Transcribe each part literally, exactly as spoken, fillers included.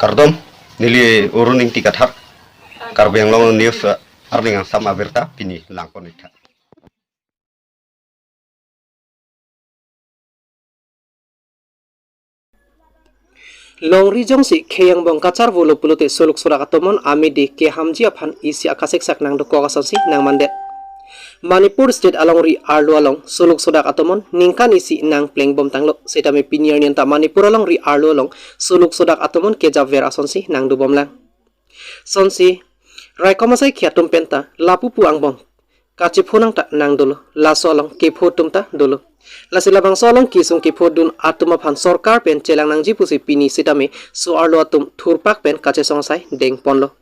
Kardom, neli Arun Ingti Kathar, Karbi Anglong News, eh, arni kangsam abirta pini langpon-iktha. Longri jongsi khei angbong kacharvo lo pulote soluk sodak atomon amidi kehamji aphan isi akasiksak nangdokok asonsi nangmandet. Manipur State alongri arlo along soluk sodak atomon ningkan isi nangplengbom tanglo. Setame pini arni anta Manipur alongri arlo along soluk sodak atomon kejapver asonsi nangdobomlang. Sonsi raikom asaikhi atum penta lapu pu angbong kachephonang ta nangdolo, laso along kepho atum ta dolo. Lasi labangso along kesung kephodun atum aphan sorkar pen chelang nangji pusi pini setame so-arlo atum thurpak pen kachesong asai dengponlo.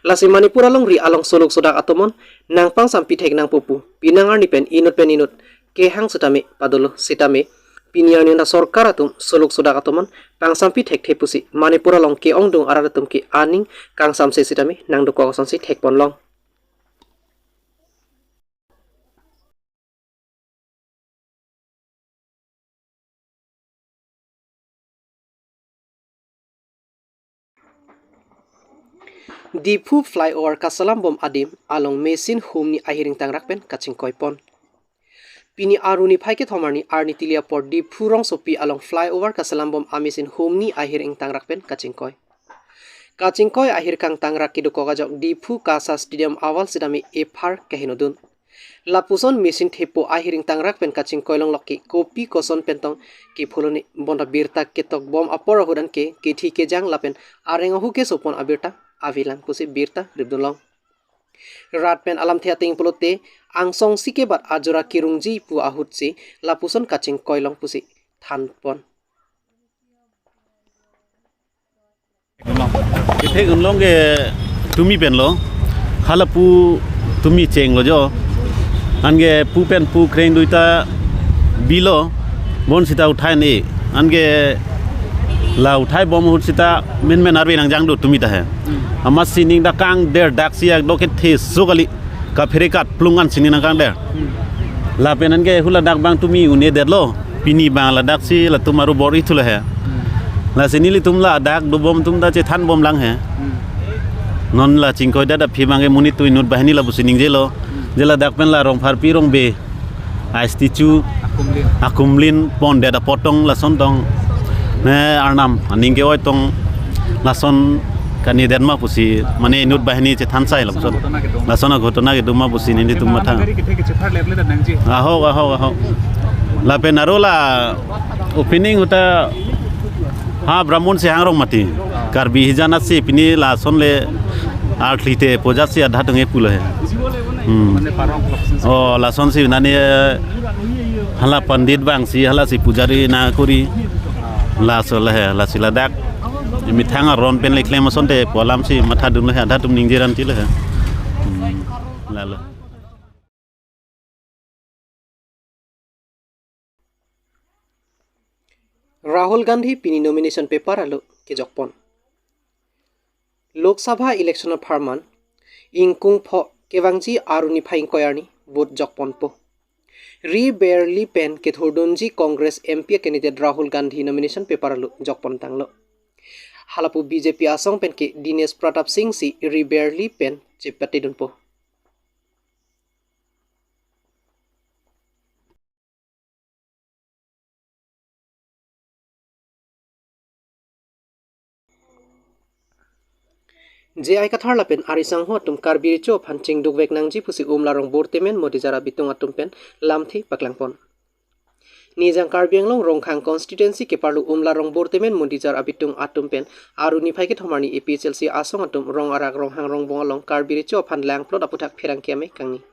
Lasi Manipur alongri along soluk sodak atomon nangpangsampi thek nangpo pu pinang arni pen inut pen inut kehang setame padolo. Setame pini arni anta sorkar atum soluk sodak atomon pangsampi thekthe pusi Manipur along ke-ongdung arat atum ke aning kangsamse setame nangdokok asonsi thekponlong. Diphu flyover kasalambom adim along machine humni ahir ingtangrak pen kachingkoipon. Pini Arni phai kethom arni arni tili apor Diphu rongsopi along flyover kasalambom amachine humni ahir ingtangrak pen kachingkoi. Kachingkoi ahir kangtangrak kedokok ajok Diphu KASA Stadium aval setame ephar kehenodun. Lapuson machine thepo ahir ingtangrak pen kachingkoi longlok ke kopi koson pen tong kepholone, bonta birta ketokbom apor ahut anke kethi kejang lapen areng ahu kesopon abirta avelang pusi birta ripdunlong. Rat pen alamthe ateng pulote angsong si kebat ajora kerungji pu ahutsi lapuson kachingkoi long pusi thanpon. Kethek unlong ke tumi penlo, hala pu tumi chenglo jo. Anke pu pen pu kreng duita bilo, bonsita uthai ne. Anke la uthaibom ahut sita menmen arve nangjangdo tumi ta he. Amatsi ning dak kangder daksi akdo kethe so kali. Kaphere kat plung an sini nangkangder. Hmm. Lapen anke hula dak abang tumi un-edetlo. Pini abang ladak si latum aru bor-ithulo he. Hmm. Lasi nelitum ladak dobom atum ta chethanbomlang he. Hmm. Non la chingkoidet aphi abangke monit tu inut banghini lapusi ningjelo. Hmm. Je ladak pen la Rongpharpi Rongbe a statue Akumlin. Akumlin pondet apot tong lason tong. Ne arnam aning ke-oi tong lason kani den ma pusi mane inut banghini chethan sai lapuson. Lason aghotona kedam. Lason aghotona kedam ma pusi nelitum matha. Gari kethe kechepharleple ta nangji. Ahok, ahok, ahok. Lapen aro la opening ahut ta ha Brahmon Sehang Rongmati. Karbi hijan asi pini lason le arthlite pojasi adha tong-e pulo he. Hmm. Mane parong lapuson. Oh, lasonsi nani, eh, hala pandit abangsi halasi pujari nangkuri. Laso le he, lasi ladak. Methang aron pen le klem asonte pu alamsi mathadunlo he, adha atum ningjeranti le he. Hmm. Lalo. Rahul Gandhi pini nomination paper alo kejokpon. Lok Sabha election apharman ingkung pho kevangji Arni phai ingkoi arni vote jokponpo. Ri Bareli pen kethurdunji Congress M P candidate Rahul Gandhi nomination paper alo jokpon tanglo. Halapu B J P asong pen ke Dinesh Pratap Singh si Ri Bareli pen chepatedunpo. J I Kathar lapen arisangho atum Karbi Recho aphan chingdukvek nangji pusi Umlarong Bortemen Modijar abitung atum pen lamthe paklangpon. Nijang Karbi Anglong Rongkhang constituency keparlo Umlarong Bortemen Modijar abitung atum pen Arni phai kethom arni A P H L C asong atum rong arak ronghang rongbong along Karbi Recho aphan langplot aputhak pherangke amei kangni.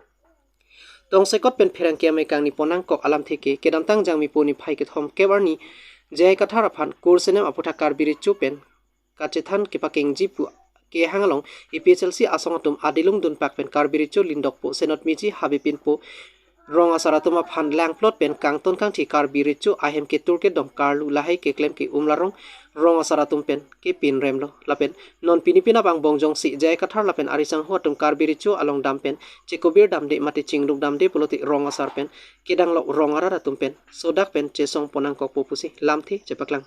Tongsekot pen pherangke amei kangni ponnangkok alamthe ke kedamtang Jangmipo niphai kethom kep arni J I Kathar aphan kursenem aputhak Karbi Recho pen kachethan kepakengji pu kehang along A P H L C asong atum adilung dunpak pen Karbi Recho lindokpo, senot miji habepinpo, rong asar atum aphan langplot pen kangton kangthi Karbi Recho ahem ketur kedong karlu lahai keklem ke Umlarong rong asar atum pen kepinremlo. Lapen non pini penap angbong jongsi J I Kathar lapen arisangho atum Karbi Recho along dam pen chekobir damde mate chingduk damde pulote rong asar pen kedanglok rong arat atum pen sodak pen chesong ponnangkokpo pusi lamthe chepaklang.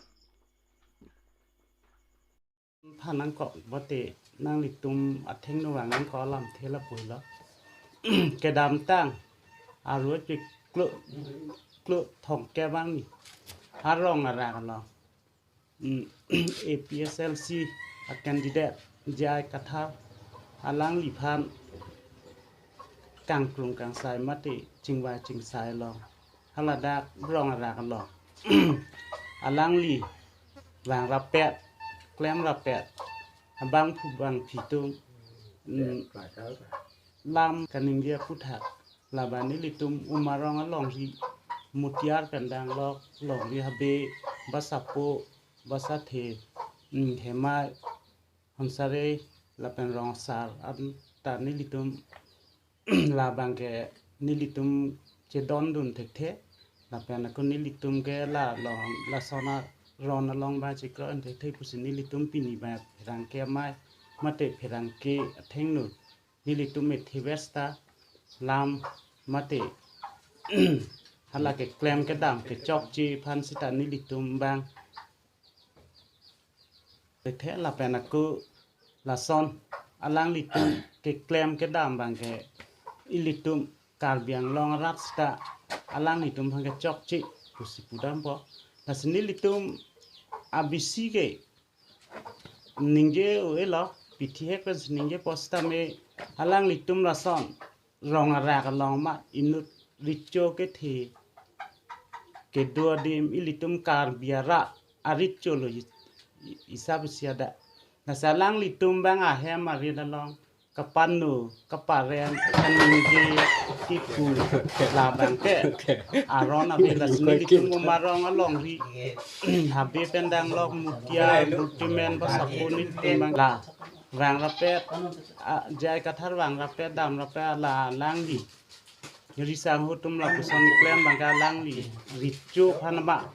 Than nangkok, bote nanglitum athengno vang nangkok alamthe lapulo. Kedamtang arve klo klo thomkep arni arong arak along, mm, A P H L C a candidate J I Kathar alangliphan kangkrung kangsai mate chingvai chingsai along, haladak rong arak along alangli vang rapet, klem rapet, abangphu bangphi atum, mm, lam kaningje aputhak, laban nelitum Umarong alongri Mutiar pen danglok longri Habe, Basapo, Basathe, mm, Hemai, Honsare, lapen Rongsar anta nelitum labang ke nelitum chedondun thekthe, lapen ako nelitum ke la long lason aron along ba chikro an thekthe pusi nelitum pini ba pherangke amei mate pherangke athengno nelitum me thivesta lam mate hala keklem kedam kechokche aphan seta nelitum bang thekthe, lapen ako lason alanglitum keklem kedam bang ke ilitum Karbi Anglong arat seta alanglitum aphan kechokche pusi pudampo. Lasi nelitum abisi ke ningje-o-elo, pithihek pen si ningjepo seta me alanglitum lason rong arak along ma inut recho kethe kedo adim ilitum Karbi arat arecho lo i-, i-, isap isi ada. Lasi alanglitum bang ahem arit along kapano kaparen kaningje kipu labang ke aron ave. Lasi nelitum Umarong alongri Habe pen danglok Mutiar, Brutimen, Basapo nelitum bang la vang rapet, a, J I Kathar vang rapet, dam rapet, la alangli ri sangho atum lapuson keklem bang ke alangli recho aphan ma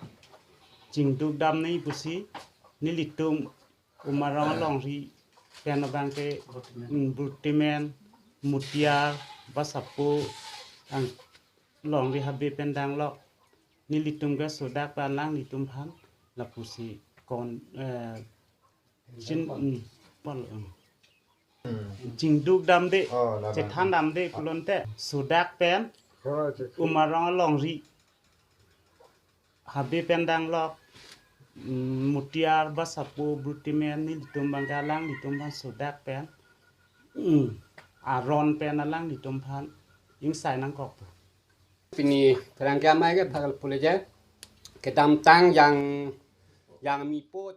chingduk damnoi pusi nelitum Umarong alongri pen abang ke, mm, Brutimen, Mutiar, Basapo, alongri Habe pen danglok nelitum ke sodak pen alanglitum aphan lapusi kon, eh, chin, mm, pon, mm, chingduk damde, oh, la chethan damde pulote sodak pen, oh, Umarong alongri Habe pen danglok, mm, Mutiar, Basapo, Brutimen nelitum bang ke alanglitum aphan sodak pen, mm, aron pen alanglitum aphan ingsai nangkok. Pini pherangke amei ke phakal pule je kedamtang yang, yang mipo.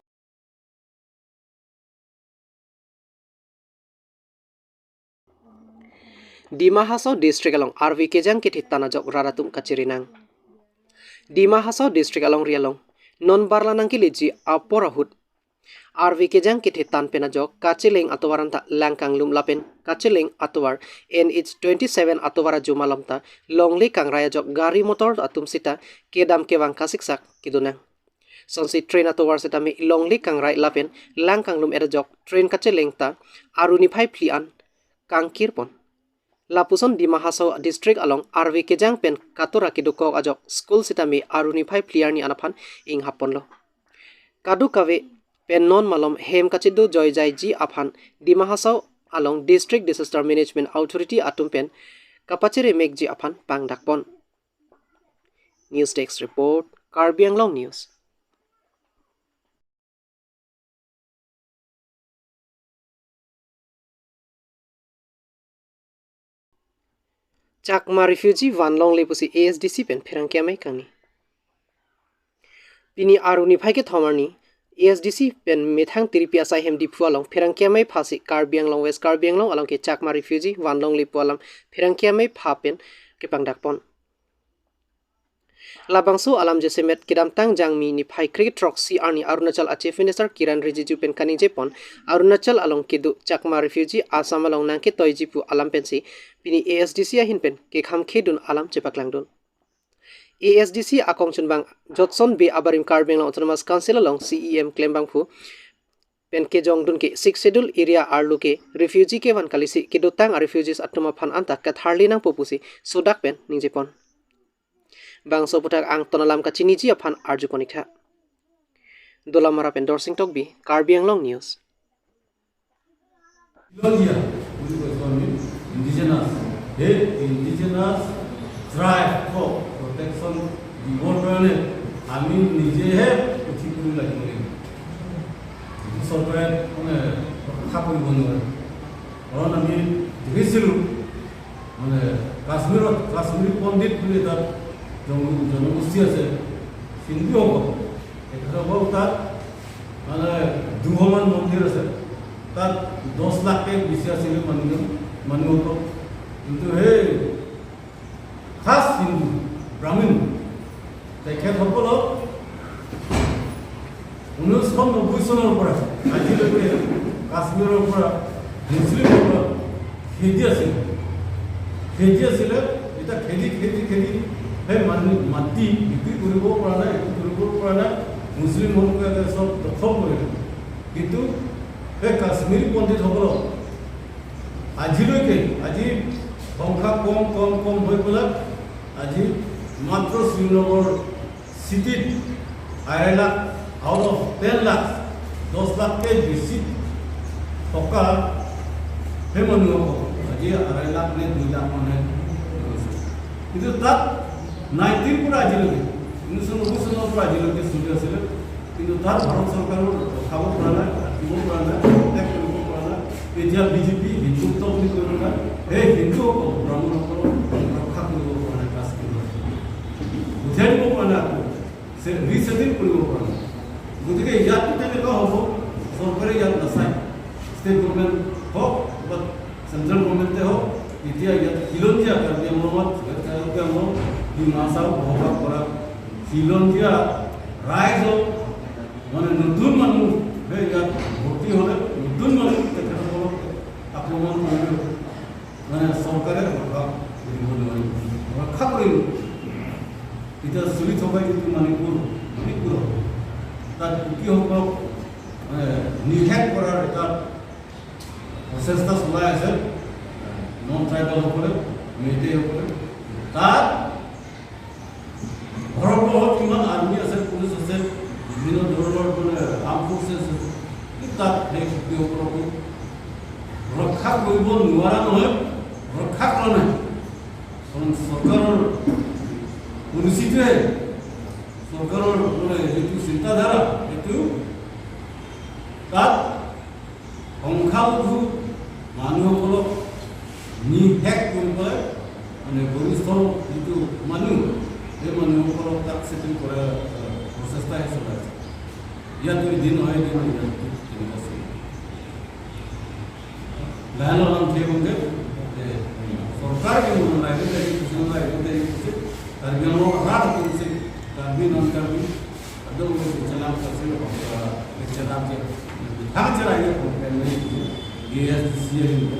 Dima Hasao District along arve kejang kethe tan ajok rat atum kachiri nang. Dima Hasao District alongri along non barla nangkeleji apor ahut arve kejang kethe tan pen ajok Kacheleng atovar anta Langkanglum lapen Kacheleng atovar N H twenty seven atovar ajuma along ta longle kangrai ajok gari motor atum seta kedam kevang kasiksak kedo nang. Sonsi train atovar setame longle kangrai lapen Langkanglum et ajok train kacheleng ta aru niphai phli an kangkir pon. Lapuson Dima Hasao District along arve kejang pen katora kedokok ajok school setame aru niphai phli arni an aphan inghap ponlo. Kadokave pen non malom hem kachedo joijaiji aphan Dima Hasao along District Disaster Management Authority atum pen kapachiremekji aphan pangdak pon. News Desk Report, Karbi Anglong News. Chakma refugee van longle pusi A S D C pen pherangke amei kangni. Pini aru niphai kethom arni A S D C pen methang tiripi asai hem Diphu along pherangke amei phasi Karbi Anglong West Karbi Anglong along ke Chakma refugee van longle pu alam pherangke amei pha pen kepangdak pon. Labangso alam jasemet kedamtang Jangmi niphai kre-throksi arni Arunachal a Chief Minister Kiren Rijiju pen kaningje pon Arunachal along kedo Chakma refugee Assam along nangketoiji pu alam pensi pini A S D C ahin pen kekham khedun alam chepaklangdun. A S D C akong chunbang Jotson Bey abarim Karbi Anglong Autonomous Council along C E M klembangphu pen kejongdun ke Sixth Schedule area arlo ke refugee kevan kalisi kedotang a refugees atum aphan anta katharli nangpo pusi sodak pen ningje pon. Bangso aputhak angton alam kachiniji aphan arju pon-iktha. Dolamara pen Dorsing Tokbi, Karbi Anglong News. Khilonjia বুলি কৈছো আমি, indigenous। সেই indigenous tribe-ক protection দিবৰ কাৰণে আমি নিজেহে উঠি পৰি লাগিব। এইটো চৰকাৰে মানে ৰক্ষা কৰিব নোৱাৰে। কাৰণ আমি দেখিছিলো, মানে কাশ্মীৰত কাশ্মীৰী পণ্ডিত বুলি এটা জন-, জনগোষ্ঠী আছে, হিন্দুসকল। তেখেতসকল তাত মানে দুশমান মন্দিৰ আছে, তাত দহ লাখকে বেছি আছিলে মানুহজন, মানুহসকল। কিন্তু সেই খাছ হিন্দু, ব্ৰাহ্মণ, তেখেতসকলক ঊনৈছশ নব্বৈ চনৰ পৰা আজিলৈকে কাশ্মীৰৰ পৰা মুছলিমসকলক খেদি আছিলে। খেদি আছিলে, এতিয়া খেদি, খেদি, খেদি সেই মানুহ মাটি বিক্ৰী কৰিব পৰা নাই, একো কৰিব পৰা নাই। মুছলিমসকলে চব দখল কৰিলে। কিন্তু সেই কাশ্মীৰী পণ্ডিতসকলক আজিলৈকে, আজি সংখ্যা কম, কম, কম হৈ পেলাই আজি মাত্ৰ শ্ৰীনগৰ চিটিত আঢ়ৈ lakh, out of ten lakh, দহ লাখকে বেছি থকা সেই মানুহসকল আজি আঢ়ৈ লাখ নে দুই লাখ মানে হৈছে। কিন্তু তাত নাইনটিৰ পৰা আজিলৈকে, ঊনৈছশ নব্বৈ চনৰ পৰা আজিলৈকে চলি আছিলে। কিন্তু তাত ভাৰত চৰকাৰৰ ৰখাব পৰা নাই, ৰাখিব পৰা নাই, প্ৰটেক্ট কৰিব পৰা নাই। এতিয়া বিজেপি হিন্দুত্ব বুলি কৈ পেলাই সেই হিন্দুসকল, ব্ৰাহ্মণসকলক ৰক্ষা কৰিব পৰা নাই কাশ্মীৰত। উঠাই দিব পৰা নাই, আকৌ ৰিচেটেল কৰিব পৰা নাই। গতিকে ইয়াতো তেনেকুৱা হ'ব, চৰকাৰে ইয়াত নাচায়। ষ্টেট গভৰ্ণমেণ্ট হওক বা চেণ্ট্ৰেল গভৰ্ণমেণ্টে হওক, এতিয়া ইয়াত খিলঞ্জীয়া কাৰ্বি আংলঙত, কাৰ্বি আংলং, ডিমা হাছাও বসবাস কৰা খিলঞ্জীয়া ৰাইজক, মানে নতুন মানুহ সেই ইয়াত ভৰ্তি হ'লে নতুন মানুহ তেখেতসকলক আক্ৰমণ কৰিলে মানে চৰকাৰে ৰক্ষা কৰিব নোৱাৰিব, ৰক্ষা কৰিব। এতিয়া চলি থকা যিটো মণিপুৰ, মণিপুৰত তাত কুকিসকলক মানে নিঃশেষ কৰাৰ এটা প্ৰচেষ্টা চলাই আছে নন ট্ৰাইবেলসকলে, মেইটেইসকলে। তাত ভাৰতবৰ্ষত কিমান আৰ্মি আছে, পুলিচ আছে, বিভিন্ন ধৰণৰ মানে আৰ্ম ফৰ্চেছ আছে, কিন্তু তাত সেই কুকিসকলকো ৰক্ষা কৰিব নোৱাৰা নহয়, ৰক্ষা কৰা নাই। কাৰণ চৰকাৰৰ পলিচিটোৱে, চৰকাৰৰ মানে যিটো চিন্তাধাৰা, সেইটো তাত সংখ্যালঘু মানুহসকলক নিঃশেষ কৰি পেলাই মানে গৰিষ্ঠ যিটো মানুহ, সেই মানুহসকলক তাত ছেটেল কৰাৰ, আহ, প্ৰচেষ্টাহে চলাই আছে। ইয়াতো এদিন নহয়, এদিন নহয়, ইয়াত তেনেকুৱা চলিব। লাহে লাহে নাম দিয়ে কম যে, এ, চৰকাৰ কি মন নাই, যে এই কিছু নাই, যে এই কিছু, কাৰ্বি আংলং ৰাগ কৰিছে, কাৰ্বি নন কাৰ্বি, একদম চেলাম কৰিছে, চেলাম যে, থাক চেলাই, এ এছ ডি চি আহিব।